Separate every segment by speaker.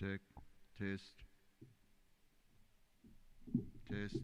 Speaker 1: Check, test, test.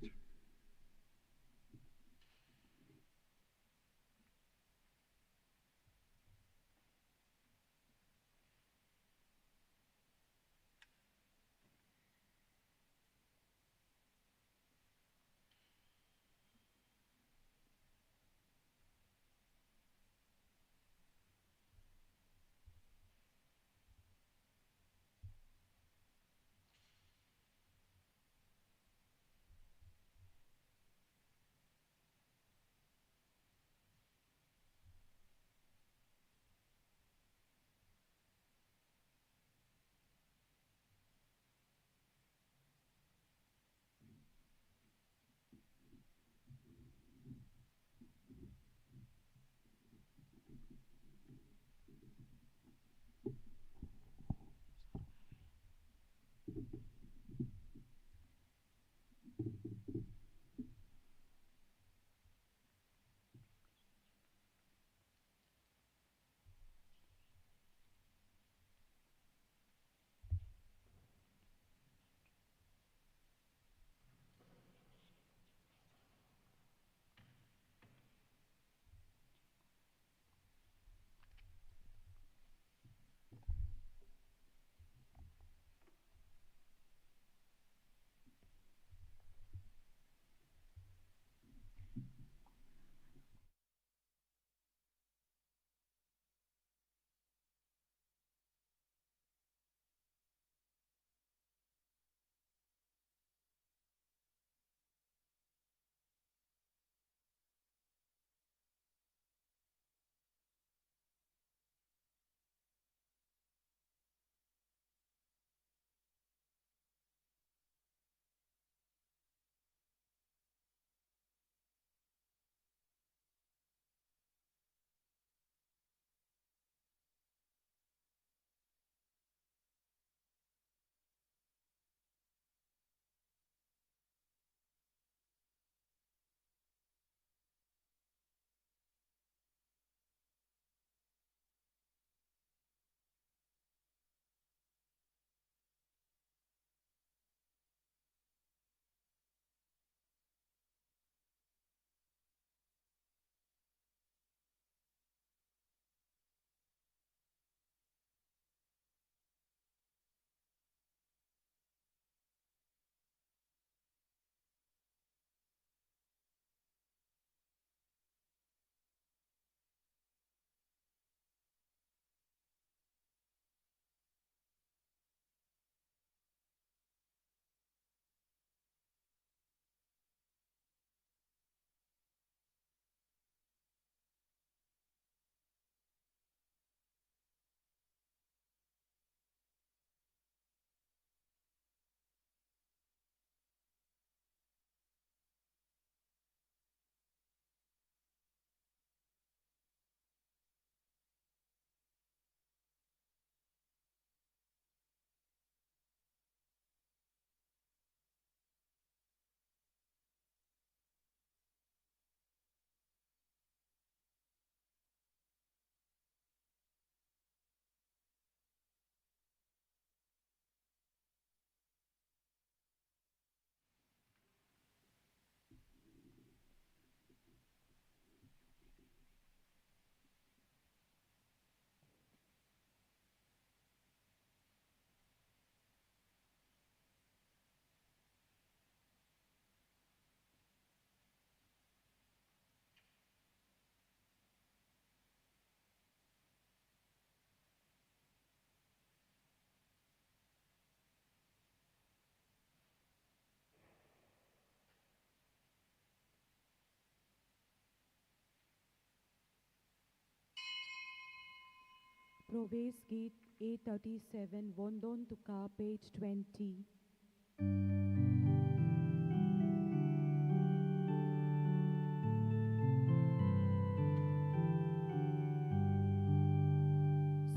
Speaker 2: Proves Gate 837, Vondon Tuka, page 20.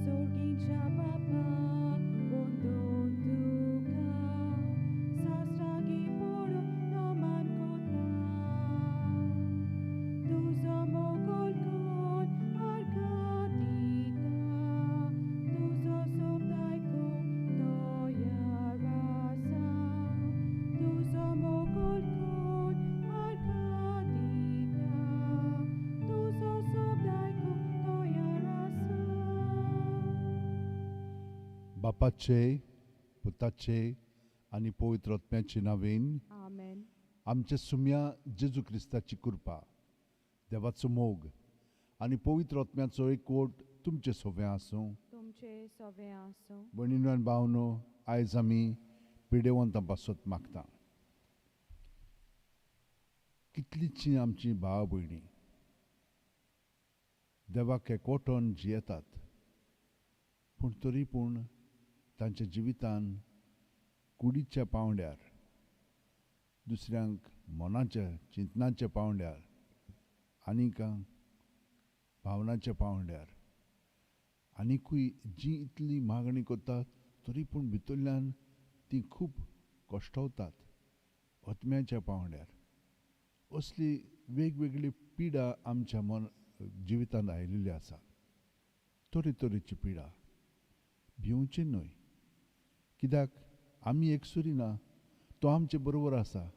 Speaker 2: Sorgincha Papa, Vondon Tuka, Sastragi Poro, Noman Kota, Tuzo Mogol Kol, Arkadita, Tuzo Sobdaiko, Doya.
Speaker 1: बापाचे, पुताचे आनी पवित्र आत्म्याचे नांवेन
Speaker 2: आमेन.
Speaker 1: आमच्या सुम्या जेजू क्रिस्ताची कृपा, देवाचो मोग आनी पवित्र आत्म्याचो एकवट तुमचे सोवे आसूं.
Speaker 2: तुमचे सोवे आसूं.
Speaker 1: भयणीनो आनी भावनो, आयज आमी पिडेवंतां पासत मागता. कितलींची आमची भाव भयणी देवाक एकवटोन जियेतात, पूण तरी पूण तांच्या जिवितान कुडीच्या पांवड्यार, दुसऱ्यांक मनाच्या चिंतनाच्या पांवड्यार, आनीक भावनाच्या पांवड्यार आनिकूय जी इतली मागणी करतात तरी पूण भितरल्यान ती खूब कश्टवतात आत्म्याच्या पांवड्यार. असली वेगवेगळी पिडा आमच्या मन जिवितांत आयिल्ली आसा. तरेतरेची पिडा भिवची न्हय, कित्याक आमी एकसुरी ना, तो आमचे बरोबर आसा.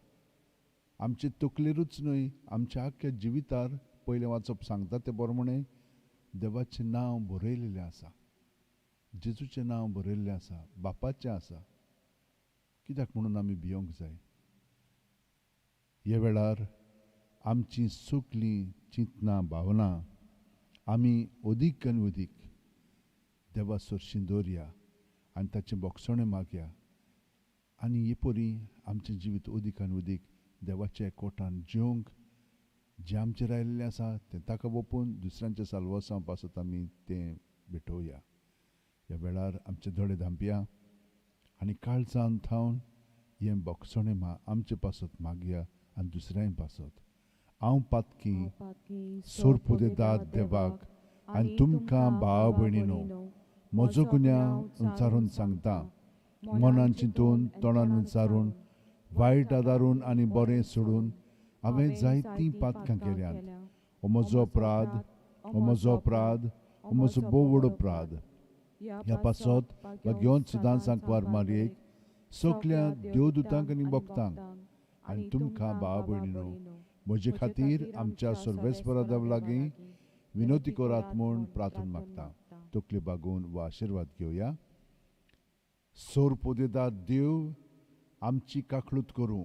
Speaker 1: आमचे तकलेरूच न्हय, आमच्या आख्ख्या जिवितार पयलें वाचप सांगता ते प्रमाणे देवाचें नांव बरयलेलें आसा, जेजूचें नांव बरयल्लें आसा, बापाचें आसा. कित्याक म्हणून आमी भियोंक जाय? ह्या वेळार आमची सगलीं चिंतनां, भावनां आमी अदीक आनी अदीक देवा सरशीं दवरया आनी ताचें बोगसणें मागया आनी हे परी आमचें जिवीत अदीक आनी अदीक देवाच्या एकवटान जिवंक जें आमचेर आयिल्लें आसा तें ताका वोपून दुसऱ्यांच्या साल्वासांव पासत आमी तें भेटोवया. ह्या वेळार आमचे दोळे धांपया आनी काळजान थावन हें बोगसणें आमचे पासत मागया आनी दुसऱ्यांय पासत. हांव पातकी सोरपुदेदाद देवाक आनी तुमकां भाव भयणीनो म्हजो गुन्यांव उंचारून सांगता. मनान चिंतून, तोंडान विचारून, वायट आदारून आनी बरें सोडून हांवें जायतीं पातकां केल्यांत. हो म्हजो अपराध, हो म्हजो अपराध, हो म्हजो भोव व्हड अपराध. ह्या पासत भाग्योन सदांच सांकवार मारयेक, सगल्या देवदूतांक आनी भक्तांक आनी तुमकां भाव भयणीनो म्हजे खातीर आमच्या सर्वेस्परा देवा लागीं विनोती करात म्हूण प्रार्थना मागता. तकली बागोवन वा आशिर्वाद घेवया. सोरपोदेदाद देव आमची काकळूत करूं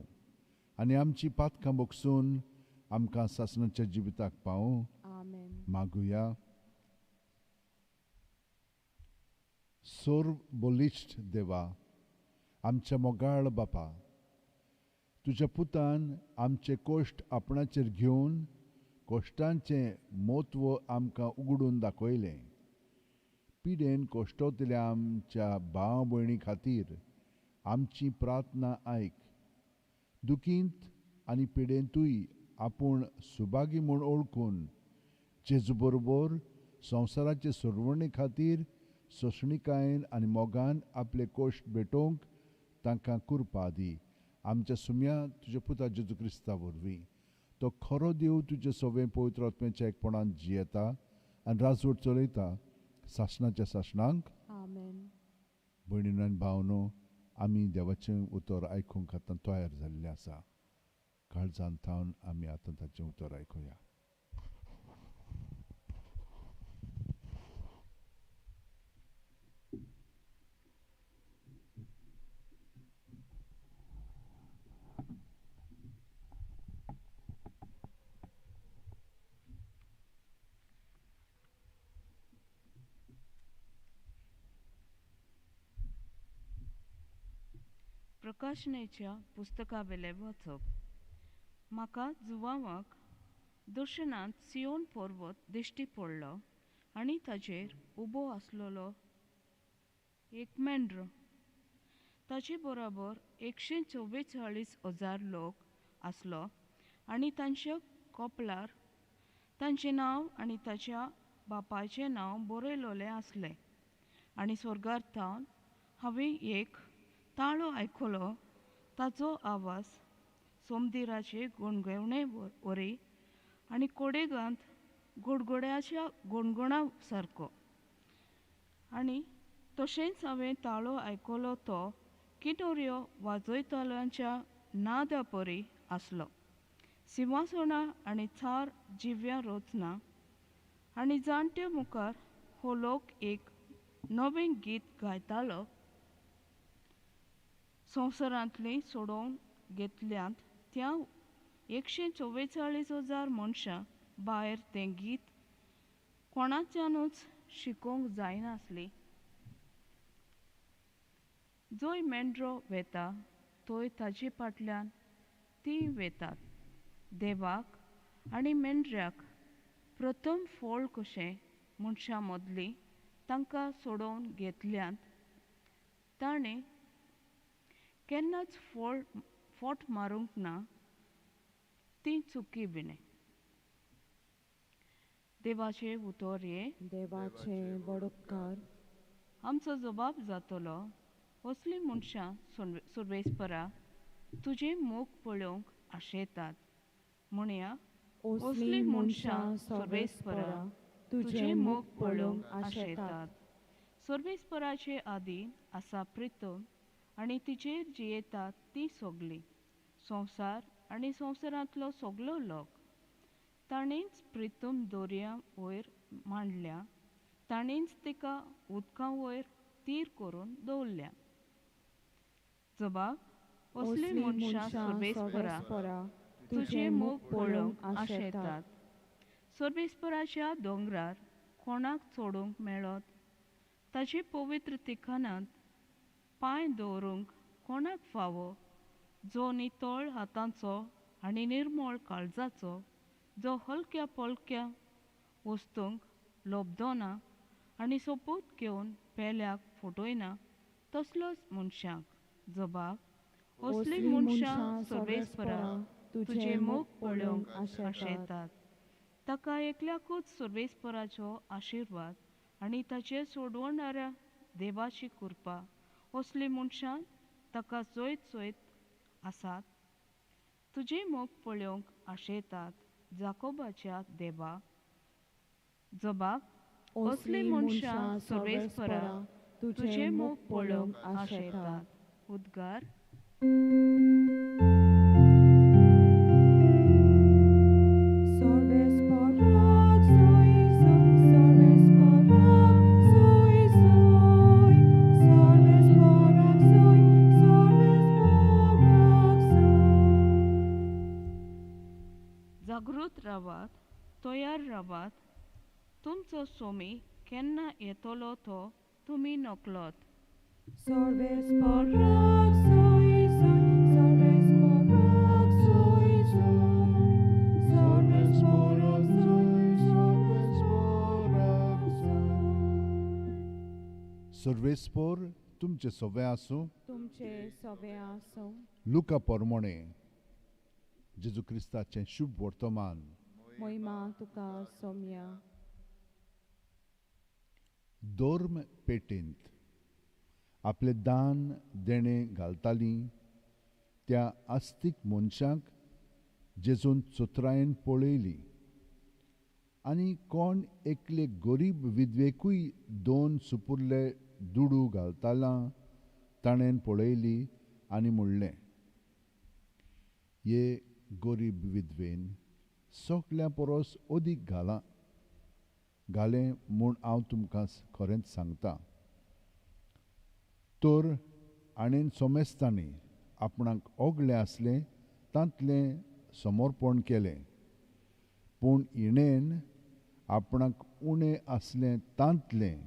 Speaker 1: आनी आमची पातकां बगसून आमकां सासणाच्या जिविताक पावूं. मागुया. सोर बलिश्ट देवा, आमच्या मोगाळ बापा, तुज्या पुतान आमचे कश्ट आपणाचेर घेवन कश्टांचें म्हत्व आमकां उगडून दाखयलें. पिडेन कश्टवतल्या आमच्या भाव भयणी खातीर आमची प्रार्थना आयक. दुखींत आनी पिडेंतूय आपूण सुभागी म्हूण ओळखून जेजू बरोबर संवसाराचे सोडवणे खातीर सोंसणिकायेन आनी मोगान आपले कश्ट भेटोवंक तांकां कृपा दी. आमच्या सुम्या तुज्या पुता जेजू क्रिस्ता वरवीं. तो खरो देव तुजे सवें पवित्र आत्म्याच्या एकपणान जियेता आनी राजवट चलयता सासणाच्या सासणांक.
Speaker 2: आमेन.
Speaker 1: भयणीनो आनी भावनो, आमी देवाचें उतर आयकूंक आतां तयार जाल्लें आसा. काळजान थावन आमी आतां ताचें उतर आयकुया.
Speaker 3: प्रकाशनेच्या पुस्तकावेलें वाचप. म्हाका जुवांवाक दर्शनांत सियोन पर्वत दिश्टी पडलो आनी ताचेर उबो आसलेलो एक मेंढर. ताचे बरोबर 144,000 लोक आसलो आनी तांच्या कपलार तांचें नांव आनी ताच्या बापायचें नांव बरयलेलें आसलें. आनी स्वर्गार थावन हांवें एक ताळो आयकलो, ताचो आवाज सोमदिराचे गणगवणे वरी आनी कोडेगांत गोडगोड्याच्या गणगणा सारको. आनी तशेंच हांवें ताळो आयकलो तो किटोऱ्यो वाजयतल्यांच्या नादा परी आसलो. सिंवासणां आनी चार जिव्यां रचना आनी जाणट्या मुखार हो लोक एक नवें गीत गायतालो. संवसारांतलीं सोडोवन घेतल्यांत त्या 144,000 मनशां भायर तें गीत कोणाच्यानूच शिकोवंक जायनासली. जंय मेंढरो वेता थंय ताजे फाटल्यान ती वेतात. देवाक आनी मेंढऱ्याक प्रथम फळ कशें मनशां मदलीं तांकां सोडोवन घेतल्यांत. ताणें केन्नाच फोट मारूंक ना, ती चुकी बिणें. देवाचें उतर हें
Speaker 2: देवाचें व्हड उपकार.
Speaker 3: आमचो जबाब जातलो असलीं मनशां सुर्वेस्परा तुजें मोग पळोवंक आशेतात. म्हणया,
Speaker 2: असलीं मनशां सर्वेस्परा तुजें मुख पळोवंक आशेतात.
Speaker 3: सर्वेस्पराचे आदीं आसा प्रितम आनी तिचेर जियेतात ती सगली संवसार आनी संवसारांतलो सगलो लोक. ताणेंच प्रितम दर्या वयर मांडल्या, ताणेंच तिका उदका वयर तीर करून दवरल्या. जबाब, असलीं मनशां सर्वेस्परा तुजें मुख पळोवंक आशेतात. सर्वेस्पराच्या दोंगरार कोणाक चडूंक मेळत? ताचे पवित्र ठिकाणांत पांय दवरूंक कोणाक फावो? जो नितळ हातांचो आनी निर्मळ काळजाचो, जो हलक्या पलक्या वस्तूंक लोबदोना आनी सोपूत घेवन पेल्याक फटयना तसलोच मनशाक. जबाब, असलीं मनशां सर्वेस्परा तुजें मुख पळोवंक आशेतात. ताका एकल्याकूच सर्वेस्पराचो आशिर्वाद आनी ताचे सोडवणाऱ्या देवाची कृपा. असलीं मनशां ताका चोयत चोयत आसात, तुजें मुख पळोवंक आशेतात जाकोबाच्या देवा. जबाब, असलीं मनशां सर्वेस्परा तुजें मुख पळोवंक आशेतात. उद्गार. जागृत रावात, तयार रावात, तुमचो सोमी केन्ना येतलो तो तुमी नकळत.
Speaker 1: सर्वेस्पोर तुमचे सवे आसूं.
Speaker 2: तुमचे सवे आसूं.
Speaker 1: लुका पोरमोणे जेजू क्रिस्ताचें शुभ वर्तमान.
Speaker 2: महिमा तुका सोम्या.
Speaker 1: धर्म पेटेंत आपले दान देणें घालतालीं त्या आस्तीक मनशांक जेजून चतुरायेन पळयली आनी कोण एकले गरीब विधवेकूय 2 सुपुरले दुडू घालताला ताणें पळयली आनी म्हणलें, हे गरीब विधवेन सगळ्या परस अदीक घालां घालें म्हूण हांव तुमकां खरेंच सांगता. तर हाणें सोमेस्तांनी आपणाक ओगलें आसलें तांतलें समर्पण केलें, पूण हिणेन आपणाक उणें आसलें तांतलें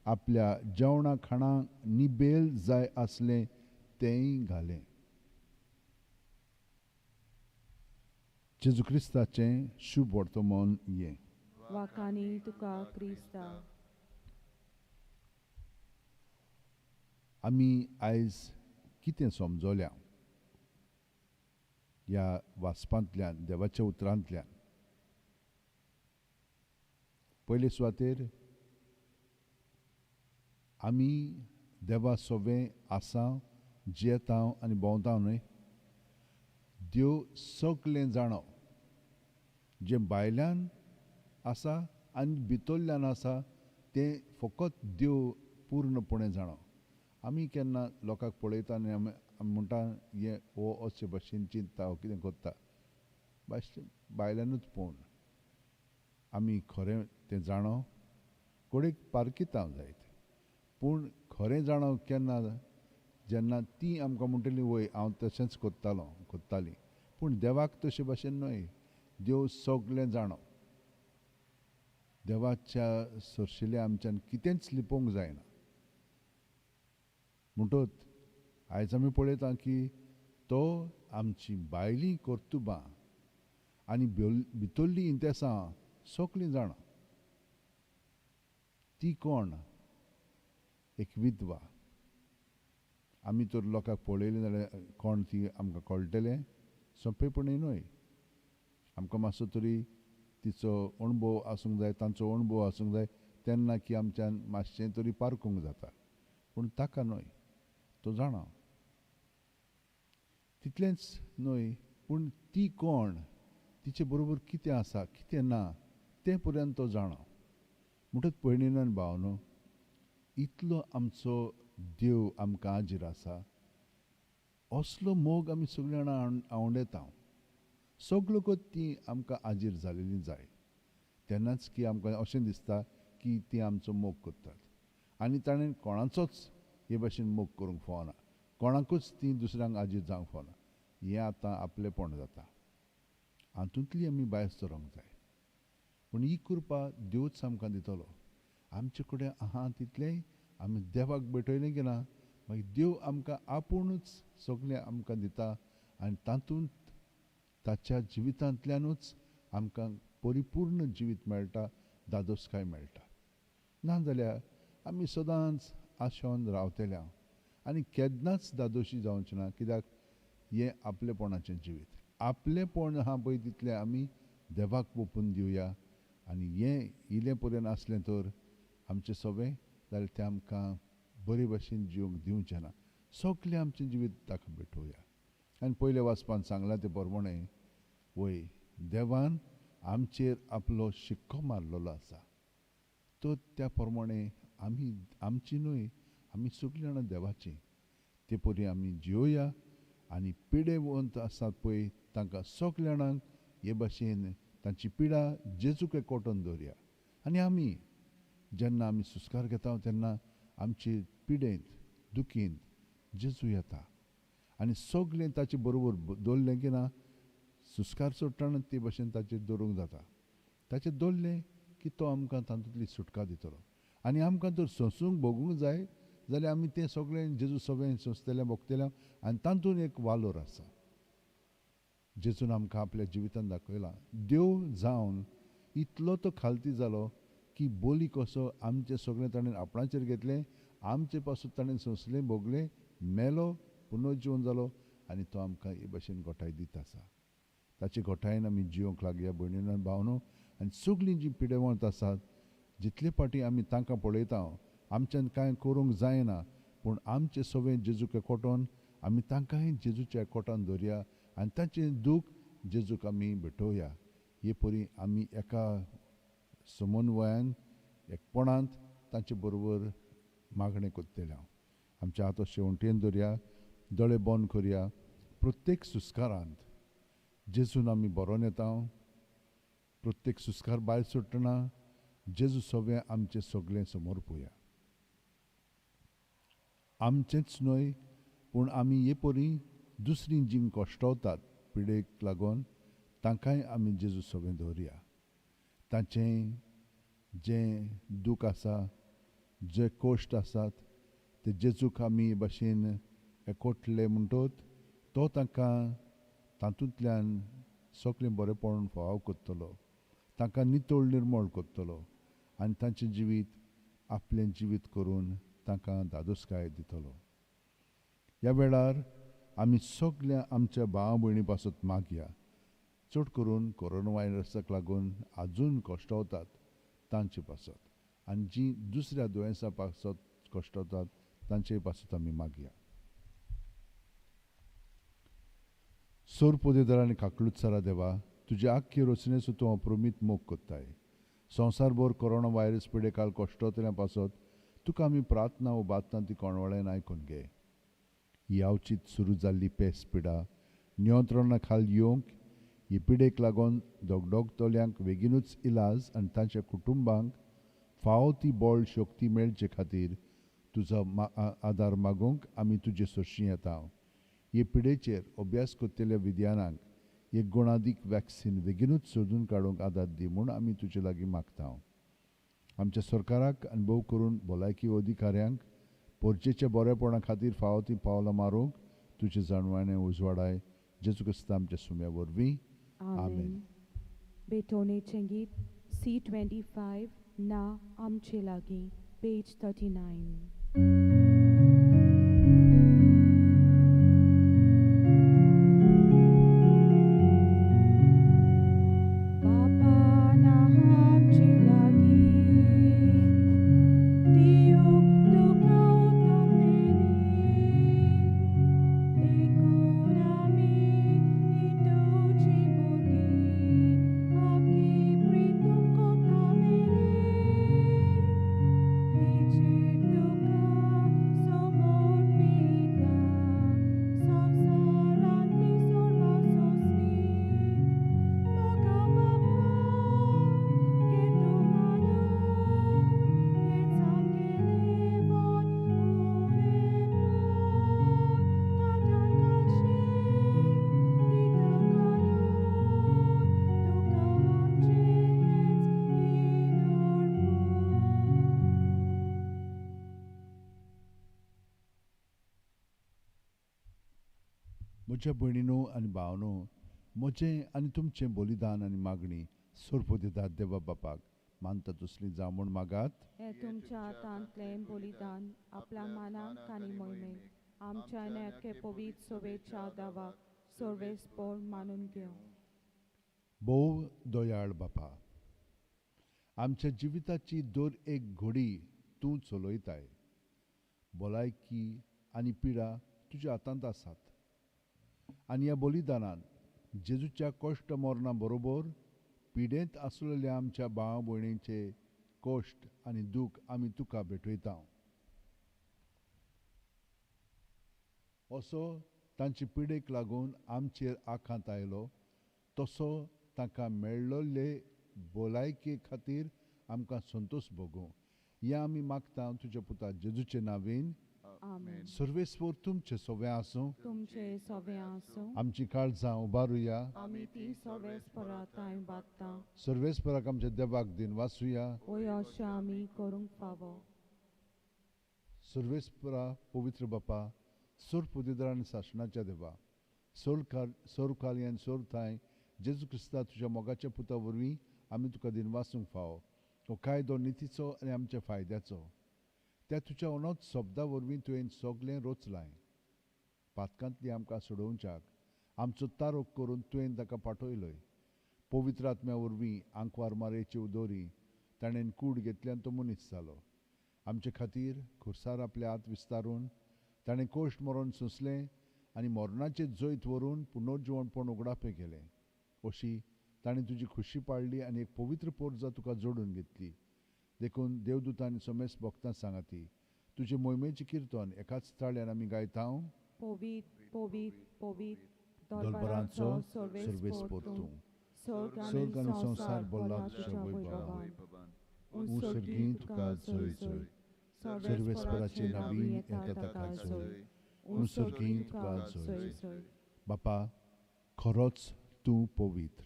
Speaker 1: आपल्या जेवणा खाणाक निबेल जाय आसलें तेंय घालें. जेजू क्रिस्ताचें शुभ वर्तमान हें.
Speaker 2: वाखाणी तुका क्रिस्ता.
Speaker 1: आमी आयज कितें समजल्या ह्या वाचपांतल्यान, देवाच्या उतरांतल्यान? पयले सुवातेर आमी देवा सोवे आसा, जियेता आनी भोंवता न्हय. देव सगळें जाणो, जें भायल्यान आसा आनी भितरल्यान आसा तें फकत देव पूर्णपणे जाणो. आमी केन्ना लोकांक पळयता आनी आमी म्हणटा हें हो अशे भशेन चिंतता, हो कितें करता, भायल्यानूच पळोवन आमी खरें तें जाणो, कोडेक पारखिता जायत. पूण खरें जाणा केन्ना, जेन्ना ती आमकां म्हणटली वय हांव तशेंच करतालो करताली. पूण देवाक तशे भाशेन न्हय, देव सगळें जाणो. देवाच्या सरशिल्लें आमच्यान कितेंच लिपोवंक जायना. म्हणटत आयज आमी पळयता की तो आमची भायलीं कर्तुबां आनी भितरलीं इंतेसां सगळीं जाणा. ती कोण? एक विधवा. आमी तर लोकांक पळयलें जाल्यार कोण ती आमकां कळटलें सोंपेपणी न्हय. आमकां मातसो तरी तिचो अणभव आसूंक जाय, तांचो अणभव आसूंक जाय, तेन्ना की आमच्यान मातशें तरी पारखूंक जाता. पूण ताका न्हय, तो जाणा. तितलेंच न्हय, पूण ती कोण, तिचे बरोबर कितें आसा कितें ना तें पर्यंत तो जाणा. म्हणटच भयणीन भावनो, इतलो आमचो देव आमकां आजीर आसा, असलो मोग आमी सगळीं जाणां आवडटा. सगळो ती आमकां आजीर जालेली जाय, तेन्नाच की आमकां अशें दिसता की ती आमचो मोग करतात. आनी ताणें कोणाचोच हे भाशेन मोग करूंक फावना, कोणाकूच ती दुसऱ्यांक आजीर जावंक फावना. हें आतां आपलेपण जाता. हातूंतली आमी भायर सरोंक जाय. पूण ही कृपा देवच आमकां दितलो. आमचे कडेन आहा तितलेंय आमी देवाक भेटयलें की ना, मागीर देव आमकां आपुणूच सगळें आमकां दिता आनी तातूंत ताच्या जिवितांतल्यानूच आमकां परिपूर्ण जिवीत मेळटा, दादोसकाय मेळटा. नाजाल्यार आमी सदांच आशेवन रावतले आनी केन्नाच दादोशी जावचें ना. कित्याक हें आपलेपणाचें जिवीत. आपलेपण आहा पळय तितलें आमी देवाक ओपून दिवया. आनी हें इलें पर्यंत आसलें तर आमचें सगळें जाल्यार तें आमकां बरे भाशेन जिवंक दिवचें ना. सगळें आमचें जिवीत ताका भेटोवया. आनी पयल्या वाचपान सांगलां तें प्रमाणें वय देवान आमचेर आपलो शिक्को मारलेलो आसा. तो त्या प्रमाणें आमी आमची न्हय, आमी सगळीं जाणां देवाचीं. ते परी आमी जियोया आनी पिडेवंत आसात पळय तांकां सगल्या जाणांक हे भाशेन तांची पिडा जेजूक कोटोन दवरया. आनी आमी जेन्ना आमी सुस्कार घेता तेन्ना आमचे पिडेंत दुखींत जेजू येता आनी सगळें ताचे बरोबर दवरलें की ना, सुस्कार सोडटना ते भाशेन ताचेर दवरूंक जाता. ताचेर दवरलें की तो आमकां तातूंतली सुटका दितलो. आनी आमकां तर सोंसूंक भोगूंक जाय जाल्यार आमी तें सगळें जेजू सगळें सोंसतलें भोगतलें. आनी तातूंत एक वालोर आसा. जेजून आमकां आपल्या जिवितान दाखयलां, देव जावन इतलो तो खालती जालो की बोली कसो आमचें सगळें ताणें आपणाचेर घेतलें, आमचे पासून ताणें सोंसलें भोगलें, मेलो, पुनर्जीवन जालो आनी तो आमकां हे भाशेन गोठाय दीत आसा. ताचे गोठायेन आमी जिवंक लागया भयणीन भावनो. आनी सगळीं जीं पिडेवंत आसात, जितले फावटी आमी तांकां पळयता आमच्यान कांय करूंक जायना, पूण आमचें सगळें जेजूक एकवटोन आमी तांकांय जेजूच्या एकवटान दवरया आनी तांचें दूख जेजूक आमी भेटोवया. हे परी आमी एका समन्वयान एकपणांत तांचे बरोबर मागणें करतले. हांव आमच्या हात शेवटेन दवरया, दोळे बंद करया. प्रत्येक सुस्कारांत जेजून आमी बरोवन येता. प्रत्येक सुस्कार भायर सोडटना जेजू सगळें आमचें सगळें समोर पळोवया. आमचेंच न्हय, पूण आमी हे परी दुसरीं जीं कश्टवतात पिडेक लागून तांकांय आमी जेजू सगळें दवरया. तांचें जें दूख आसा, जे कश्ट आसात ते जेजूक आमी भाशेन एकवटले म्हणटत तो तांकां तातूंतल्यान सगळें बरेपण फावो करतलो, तांकां नितळ निर्मळ करतलो आनी तांचें जिवीत आपलें जिवीत करून तांकां दादोसकाय दितलो. ह्या वेळार आमी सगल्या आमच्या भाव भयणी पासत मागया, चड करून कोरोना व्हायरसाक लागून आजून कश्टवतात तांचे पासत आनी जीं दुसऱ्या दुयेंसा पासत कश्टवतात तांचे पासत आमी मागया. सोर पोदेदार आनी काकलुत्सरा देवा, तुज्या आख्खे रचनेचो तूं अप्रमीत मोग करताय. संवसारभर कोरोना व्हायरस पिडेकाल कश्टवतल्या पासत तुका आमी प्रार्थना उबातना ती कोणवळ्यान आयकून घे. ही आवचीत सुरू जाल्ली पेस पिडा नियंत्रणा खाल येवंक, ही पिडेक लागून दगदगतल्यांक बेगीनूच इलाज आनी तांच्या कुटुंबांक फावो ती बळ शक्ती मेळचे खातीर तुजो आदार मागूंक आमी तुजे सरशीं येता. हे पिडेचेर अभ्यास करतल्या विद्यानांक एक गुणादीक वॅक्सिन बेगीनूच सोदून काडूंक आदार दी म्हूण आमी तुजे लागीं मागता. आमच्या सरकाराक आनी भोव करून भलायकी अधिकाऱ्यांक पोरचेच्या बरेपणा खातीर फावो तीं पावलां मारूंक तुजे जाणवायने उजवाडाय. जेजू क्रिस्ता आमच्या सुम्या वरवीं, आमेन.
Speaker 2: बेटोनेचें गीत C25 ना आमचे लागीं, पेज 39.
Speaker 1: म्हज्या भयणीनो आनी भावनो, म्हजें आनी तुमचें बलिदान आनी मागणी सोरपोदितात देवा बापाक मानता तसली जावं म्हूण मागात.
Speaker 2: हें तुमच्या हातांतलें बलिदान आपल्या मानाक आनी मोहिमेक आमच्या आनी पवित्र सोबेच्या दावाक सर्वेस्पोर मानून घेवं.
Speaker 1: भोव दयाळ बापा, आमच्या जिविताची दर एक घडी तूं चलयताय. भलायकी आनी पिडा तुज्या हातांत आसात आनी ह्या बलिदानान जेजूच्या कश्ट मरणा बरोबर पिडेंत आसलेल्या आमच्या भाव भयणींचे कश्ट आनी दूख आमी तुका भेटयता. असो तांचे पिडेक लागून आमचेर आखात आयलो तसो तांकां मेळ्ळिल्ले भलायके खातीर आमकां संतोश भोगूं. ह्या आमी मागता तुज्या पुता जेजूचे नांवेन.
Speaker 2: आमेन.
Speaker 1: सर्वेस्पोर तुमचे सोवे आसूं.
Speaker 2: तुमचे सोवे आसूं.
Speaker 1: आमची काळजां उबारुया.
Speaker 2: आमी ती सर्वेस्परा थंय बागता.
Speaker 1: सर्वेस्पराक आमच्या देवाक दिन वाचुया.
Speaker 2: वय अशें आमी करूंक फावो.
Speaker 1: सर्वेस्परा पवित्र बापा, सोर आनी सासणाच्या देवा, सोरकाली आनी सोरथाय जेजू क्रिस्ता तुज्या मोगाच्या पुता वरवीं आमी तुका दिन वाचूंक फावो. हो कायदो नितीचो आनी आमच्या फायद्याचो. त्या तुज्या अनोच शब्दा वरवीं तुवें सगळें रोचलाय. पातकांतली आमकां सोडोवच्याक आमचो तारोक करून तुवें ताका पाठयलोय. पवित्र आत्म्या वरवीं आंकवार मारयेची उदोरी ताणें कूड घेतल्यान तो मनीस जालो. आमचे खातीर खुर्सार आपले हात विस्तारून ताणें कोश्ट मरण सोंसलें आनी मरणाचें जैत व्हरून पुनर्जिवणपण उगडापें केलें. अशी ताणें तुजी खुशी पाडली आनी एक पवित्र पोरजा तुका जोडून घेतली. देखून देवदूतांनी समेस भक्तां सांगाती तुजे मोहिमेचें किर्तन एकाच ताळ्यान आमी गायता.
Speaker 2: पवित्र पवित्र पवित्र
Speaker 1: दरबाराचो सर्वेस्पोर तूं, स्वर्ग आनी संवसार भरला तुज्या वैभवान. उंसर्गीं तुका जय जय, सर्वेस्पराचे नवीन येता ताका जय, उंसर्गीं तुका जय जय. बापा, खरोच तूं पवित्र,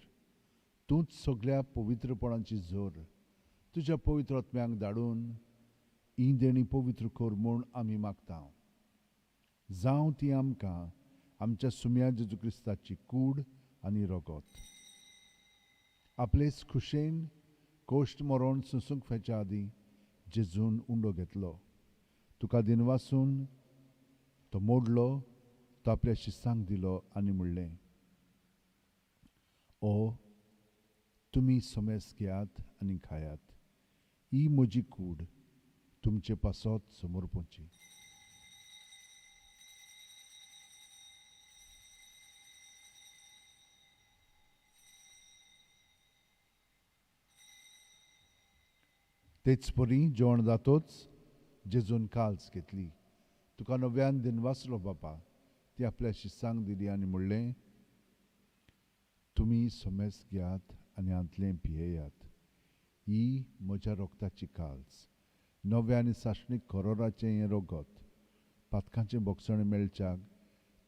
Speaker 1: तूंच सगळ्या पवित्रपणाची जोर. तुज्या पवित्र आत्म्यांक धाडून ही देणी पवित्र कर म्हूण आमी मागता. जावं ती आमकां आमच्या सुम्या जेजू क्रिस्ताची कूड आनी रगत. आपलेच खुशेन कोश्ट मरण सोंसूंक फेच्या आदीं जेजून उंडो घेतलो. तुका दिनवासून तो मोडलो, तो आपल्या शिसांक दिलो आनी म्हणलें, ओ तुमी समेस घेयात आनी खायात, ही म्हजी कूड तुमचे पासत समर्पची. तेच परी जेवण जातोच जेजून काल्स घेतली, तुका नव्यान दिनवासलो बापा, ती आपल्या शिसांक दिली आनी म्हणलें, तुमी समेस घेयात आनी हांतलें पियेयात, ही म्हज्या रोगताची काल्स नव्या आनी सासणीक करोराचें हें रगत पातकांचें भोगसणें मेळच्याक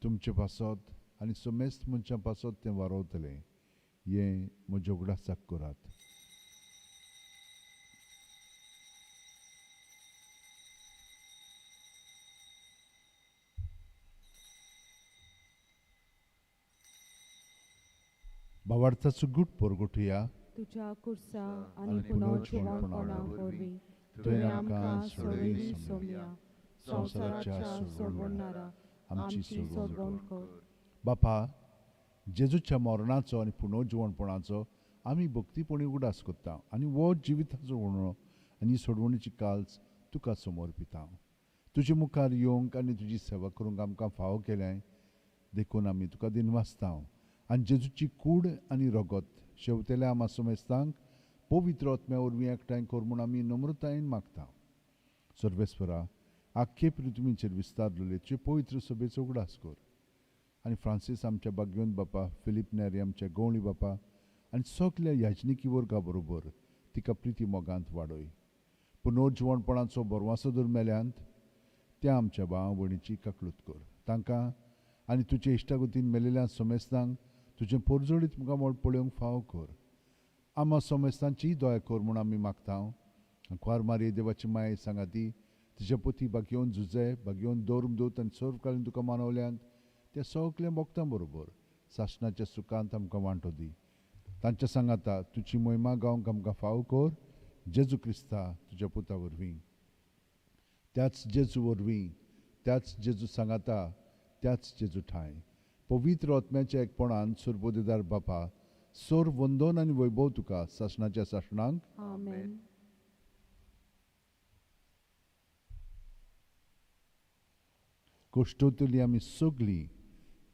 Speaker 1: तुमचे पासत आनी समेस्त मनशां पासत तें वारोवतलें. हें म्हज्या उगडासाक करात. भावार्थाचो गूट परगटुया.
Speaker 2: तुज्या कुर्सा आनी पुनर्जिवणपणा वरवीं तुवें आमकां सोडयली सोम्या, संवसाराच्या सोडवणारा आमची सोडवण कर.
Speaker 1: बापा, जेजूच्या मरणाचो आनी पुनर्जिवणपणाचो आमी भक्तीपणी उगडास करता आनी हो जिविताचो उणो आनी सोडवणीची काल्स तुका समर्पिता. तुजे मुखार येवंक आनी तुजी सेवा करूंक आमकां फावो केलें देखून आमी तुका दिनवासता. आनी जेजूची कूड आनी रगत शेवतेल्या आमा समेस्तांक पवित्र आत्म्या वरवीं एकठांय कर म्हूण आमी नम्रतायेन मागता. सर्वेस्परा, आख्खे पृथ्वीचेर विस्तारलेले तुजे पवित्र सभेचो उगडास कर आनी फ्रांसीस आमच्या बाग्योन बापा, फिलीप नेरी आमच्या गवळी बापा आनी सगल्या याजनिकी वर्गा बरोबर तिका प्रिती मोगांत वाडय. पुनर्जिवणपणाचो बरवासो दर मेल्यांत त्या आमच्या भाव भयणीची काकलूत कर. तांकां आनी तुजे इश्टागतीन मेलेल्या समेस्तांक तुजें पोरजोळीत मुखामळ पळोवंक फावो कर. आमा समेस्तांचीय दया कर म्हूण आमी मागता. कुवार मारये देवाची माये सांगाती तिच्या पती बागयोवन झुजे बागयोवन धर्मदूत आनी सर्वकालीन तुका मानवल्यांत त्या सगल्या भक्तां बरोबर सासणाच्या सुखांत आमकां वांटो दी. तांच्या सांगाता तुजी मोहिमा गावंक आमकां फावो कर. जेजू क्रिस्ता तुज्या पुता वरवीं, त्याच जेजू वरवीं, त्याच जेजू सांगाता, त्याच जेजू ठांय पवित्र आत्म्याच्या एकपणान सुरबोदेदार बापा, सोर वंदन आनी वैभव तुका सासणाच्या सासणांक.
Speaker 2: आमेन.
Speaker 1: कश्टवतली आमी सगळीं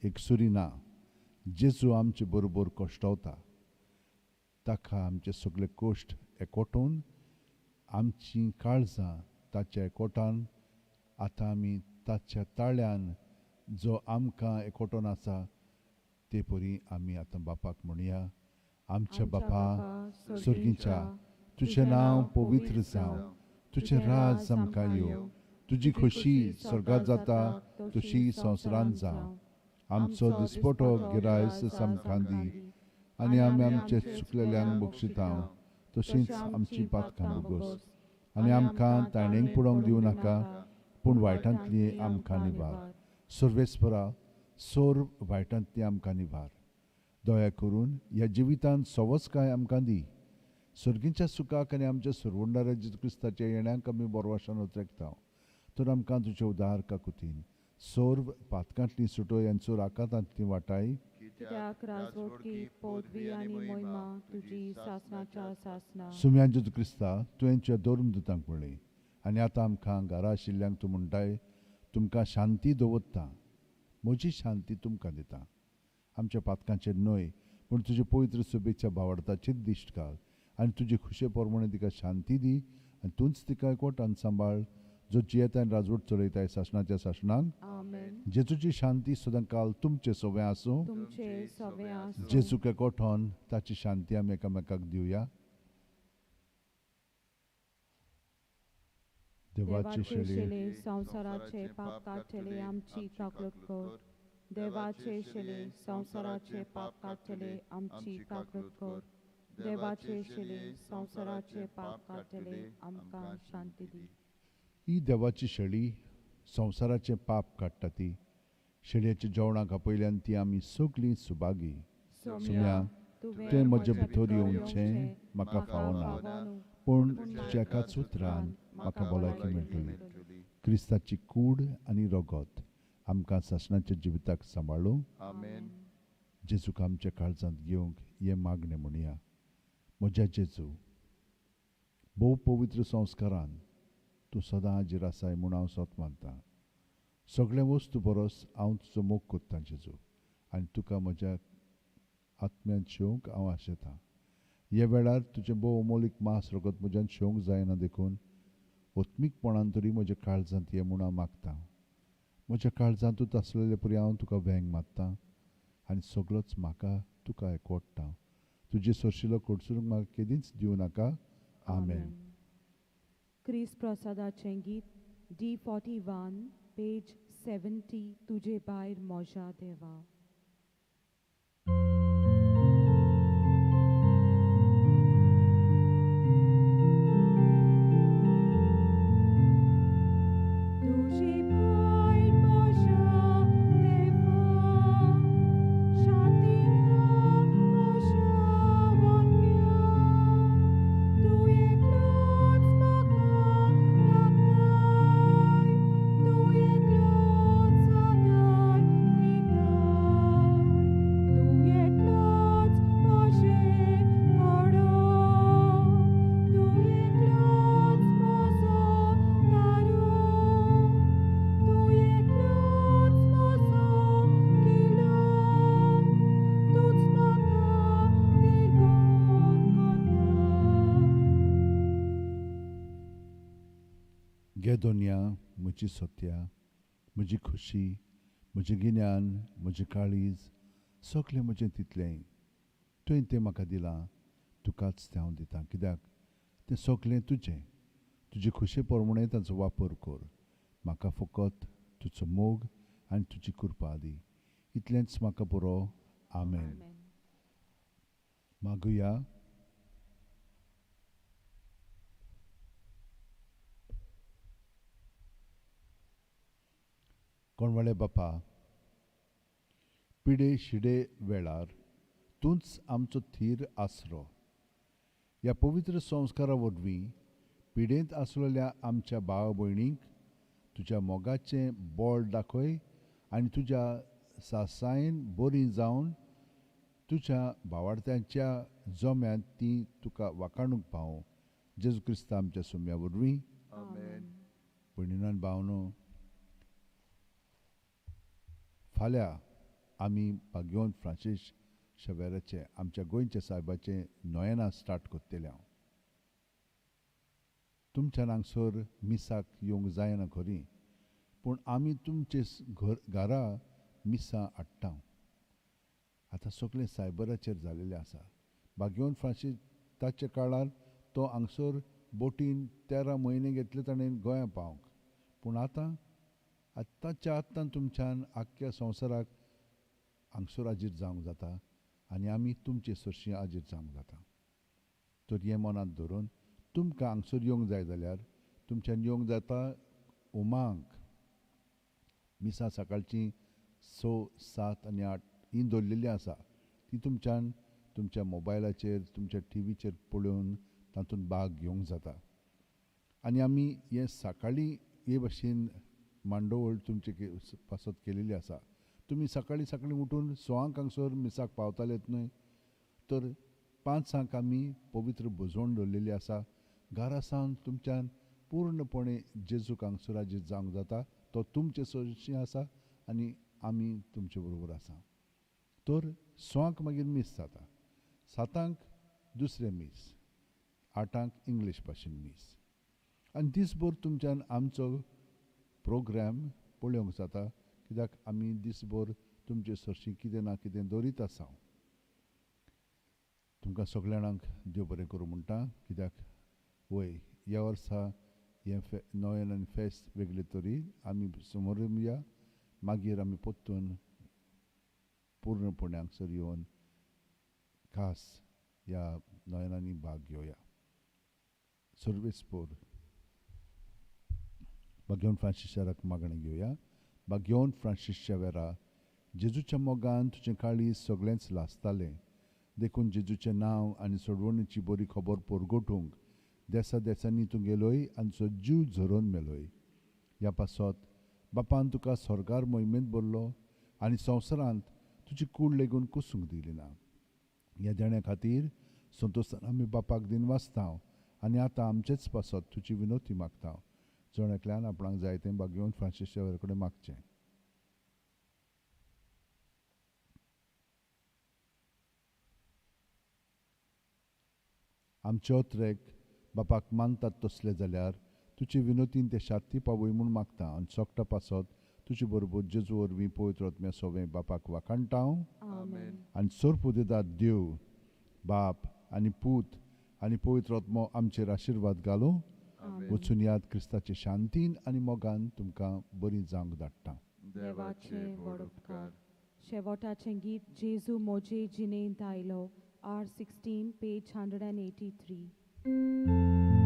Speaker 1: एकसुरी ना. जेजू आमचे बरोबर कश्टवता. ताका आमचे सगळे कश्ट एकवटून आमचीं काळजां ताच्या एकवटान आतां आमी ताच्या ताळ्यान जो आमकां एकवटून आसा ते परी आमी आतां बापाक म्हणया. आमच्या बापा सर्गीच्या, तुजें नांव पवित्र जावं, तुजें राज आमकां येवं, तुजी खोशी स्वर्गांत जाता तशी संवसारांत जावं. आमचो दिसपटो गिरायस आमकां दी आनी आमी आमचे चुकलेल्यांक बक्षिता तशींच आमची पातकां भोगोस आनी आमकां ताणेंक पडोवंक दिवं नाका, पूण वायटांतली आमकां निवार. सर्वेस्परा, सोर वायटांतली आमकां निवार. दया करून ह्या जिवितांत सवसकाय आमकां दी. सर्गीच्या सुखाक आनी आमच्या सरवंडारा जेजू क्रिस्ताच्या येण्याक आमी बरवासान उतरेकता. तर आमकां तुजे उदार काकुतीन सर्व पातकांतली सुटोय आनी चोर आकांतांतली वाटाय.
Speaker 2: कित्याक राजवटकी पदवी आनी मोहिमा तुजी सासणाच्या सासणा.
Speaker 1: सुम्यान जेजू क्रिस्ता, तुवें तुज्या धर्मदूतांक म्हणलें आनी आतां आमकां घरा आशिल्ल्यांक तूं म्हणटाय, तुमकां शांती दवरता, म्हजी शांती तुमकां दिता. आमच्या पातकांचेर न्हय पूण तुजे पवित्र सभेच्या भावार्थाचेर दिश्ट घाल आनी तुजे खुशे प्रमाणे तिका शांती दी आनी तूंच तिका एकवटान सांबाळ, जो जियेता आनी राजवट चलयताय सासणाच्या सासणांक. जेजूची शांती सदांकाल तुमचे सवे आसूं. जेजूक एकवटून ताची शांती आमी एकामेकाक दिवया. देवाचे शेले
Speaker 2: संवसाराचे पाप काडटले आमची काकलूत कर. देवाचे शेले संवसाराचे पाप काडटले आमची काकलूत कर. देवाचे शेले संवसाराचे पाप काडटले आमकां शांती दी.
Speaker 1: ही देवाची शेळी संवसाराचें पाप काडटा. ती शेळयेच्या जेवणाक आपयल्यान ती आमी सगळीं सुभागी. सुम्या, तुवें म्हजे भितर येवचें म्हाका फावना, पूण तुज्या एकाच उतरान म्हाका भलायकी मेळटली. क्रिस्ताची कूड आनी रगत आमकां सासणाच्या जिविताक सांबाळूं. जेजूक आमच्या काळजांत घेवंक हें मागणें म्हणया. म्हज्या जेजू, भोव पवित्र संस्कारान तूं सदां हाजीर आसाय म्हूण हांव सोत मानतां. सगळें वस्तू परस हांव तुजो मोग कोत्तां जेजू, आनी तुका म्हज्या आत्म्यान शेवंक हांव आशेतां. ह्या वेळार तुजें भोव अमोलीक मांस रगत म्हज्यान शेवंक जायना देखून आत्मीकपणान तरी म्हज्या काळजांत ये म्हूण हांव मागतां. म्हज्या काळजांतूच आसलेले परी हांव तुका वेंग मारतां आनी सगळोच म्हाका तुका एकवटता. तुजे सरशिलो कडसरूंक म्हाका केदींच दिवं नाका. आमेन.
Speaker 2: क्रिस्त प्रसादाचें गीत D41 page 70 तुजे भायर मोजा देवा.
Speaker 1: दोनिया म्हजी सत्या, म्हजी खुशी, म्हजें गिन्यान, म्हजें काळीज, सगळें म्हजें तितलें तुवें तें म्हाका दिलां, तुकाच तें हांव दितां. कित्याक तें सगळें तुजें, तुजे खुशे प्रमाणें ताचो वापर कर. म्हाका फकत तुजो मोग आनी तुजी कृपा दी, इतलेंच म्हाका पुरो. आमेन. मागुया. कोणवाळे बापा, पिडे शिडे वेळार तूंच आमचो थीर आसरो. ह्या पवित्र संस्कारा वरवीं पिडेंत आसलेल्या आमच्या भाव भयणींक तुज्या मोगाचें बळ दाखय आनी तुज्या सासायेन बरी जावन तुज्या भावार्थ्यांच्या जम्यांत ती तुका वाखाणूंक पावूं. जेजू क्रिस्ता आमच्या सोम्या वरवीं.
Speaker 2: आमेन.
Speaker 1: भयणीन भावनो, फाल्यां आमी भाग्यवंत फ्रांसीस शेवेराचें, आमच्या गोंयच्या सायबाचें नोयेना स्टार्ट करतले. हांव तुमच्यान हांगसर मिसाक येवंक जायना खरी, पूण आमी तुमचे घरा मिसां हाडटा. आतां सगळें सायबराचेर जालेलें आसा. भाग्यवंत फ्रांसीस ताच्या काळार तो हांगसर बोटीन 13 म्हयने घेतले ताणें गोंया पावंक, पूण आतां आत्ताच्या आत्तां तुमच्यान आख्ख्या संवसाराक हांगसर आजीर जावंक जाता आनी आमी तुमचे सरशीं आजीर जावंक जाता. तर हें मनांत धरून तुमकां हांगसर येवंक जाय जाल्यार तुमच्यान येवंक जाता. उमांक मिसां सकाळचीं 6, 7 आनी 8 हीं दवरलेलीं आसा, ती तुमच्यान तुमच्या मोबायलाचेर, तुमच्या टिवीचेर पळोवन तातूंत भाग घेवंक जाता. आनी आमी हें सकाळीं हे भाशेन मांडवळ तुमचे पासत केलेली आसा. तुमी सकाळीं सकाळीं उठून 6 हांगसर मिसाक पावतालेत न्हय, तर 5 आमी पवित्र भजवण दवरलेली आसा. घरा सावन तुमच्यान पूर्णपणे जेजूक हांगसर आजीर जावंक जाता. तो तुमचे सरशीं आसा आनी आमी तुमचे बरोबर आसा. तर 6 मागीर मीस जाता, 7 दुसरें मीस, 8 इंग्लीश भाशेन मीस. आनी दीसभर तुमच्यान आमचो प्रोग्राम पळोवंक जाता, कित्याक आमी दीसभर तुमचे सरशीं कितें ना कितें दवरीत आसा. तुमकां सगळ्या जाणांक देव बरें करूं म्हणटा, कित्याक वय ह्या वर्सा हें नोएल आनी फेस्त वेगळे तरी आमी समोर या, मागीर आमी परतून पूर्णपणे हांगसर येवन खास ह्या नोएलांनी भाग घेवया. सर्वेस्पोर भाग्यवंत फ्रांसीस शेराक मागणें घेवया. भाग्यवंत फ्रांसीस शेवेरा, जेजूच्या मोगान तुजें काळीज सगळेंच लासतालें, देखून जेजूचें नांव आनी सोडवणीची बरी खबर परगटूंक देसा देसांनी तूं गेलोय आनी तुजो जीव झरोवन मेलोय. ह्या पासत बापान तुका स्वर्गार मोहिमेंत भरलो आनी संवसारांत तुजी कूड लेगून कुसूंक दिली ना. ह्या देण्या खातीर संतोशान आमी बापाक दिन वाचता आनी आतां आमचेच पासत तुजी विनोती मागता. जण एकल्यान आपणाक जाय तें भाग्यवंत फ्रांसीस शेवेरा कडेन मागचें. आमचे ओत्रेक बापाक मानतात तसले जाल्यार तुजे विनोतीन ते शाती पावय म्हूण मागता आनी सोकटा पासत तुजे बरोबर जेजू वरवीं पवित्र आत्म्या सोवें बापाक वाखाणटा. आनी सोरपुदेदार देव बाप आनी पूत आनी पवित्र आत्मो आमचेर आशिर्वाद घालूं.
Speaker 2: आमेन.
Speaker 1: वचून याद क्रिस्ताचे शांतीन आनी मोगान तुमकां बरी जावंक धाडटा.
Speaker 2: देवाचे व्हड उपकार. शेवटाचें गीत जेजू मोजे जिणेंत आयलो, R 16, page 183.